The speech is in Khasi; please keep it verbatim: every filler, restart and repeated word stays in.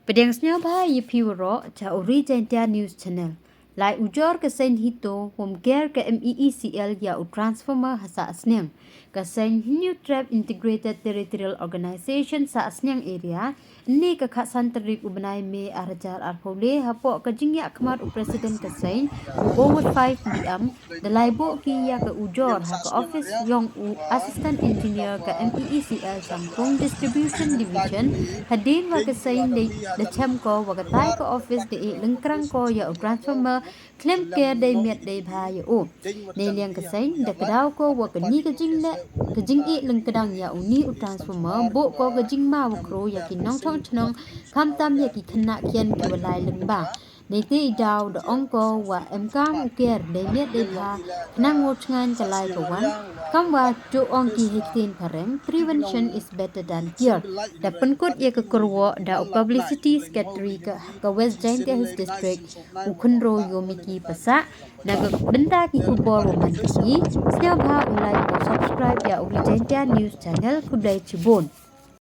Pdiang sngewbha ïa phi waroh cha u Ri Jaintia News Channel. Lai ujor ka seng HITO wam ker ka M E E C L ïa u transformer ha Sahsniang. Ka seng Hynñiewtrep Integrated Territorial Organization Sahsniang Area, ne ka khatsan tarik u bnai May arhajar arphew le hapoh ka jingïakhmat u President ka seng, u Owat Five Liam, da lai buh ki ïa ka ujor ha ka office jong u Assistant Engineer ka M E E C L Shangpung Distribution Division, hadien wa ka seng da chem ko wa ka tai ka office da ïeh lyngkrang ko ïa u transformer khlem ker dei miat dei bha ïa u. Neiliang ka seng da kdaw ko wa kani ka jingleh ka jingïeh lyngkdang ïa uni u transformer, buh ko ka jingma wa kro ïa ki nongchong chnong, khamtam ïa ki khynnah khian ki wa lai lyngba. Neite i daw da ong ko wa em kam u ker dei miat dei bha, khnang wow chngaiñ ka lai ka wan. Kam wa ju ong ki ha ktien phareng, prevention is better than cure. Da pynkut ïa ka kyrwoh da u Publicity Secretary ka, ka West Jaintia Hills District, u Khynroo Yomiki Passah. Na ka bynta ki khubor wa man ka sngi, sngewbha u like u subscribe ïa u Ri Jaintia News Channel. Khublei chibun.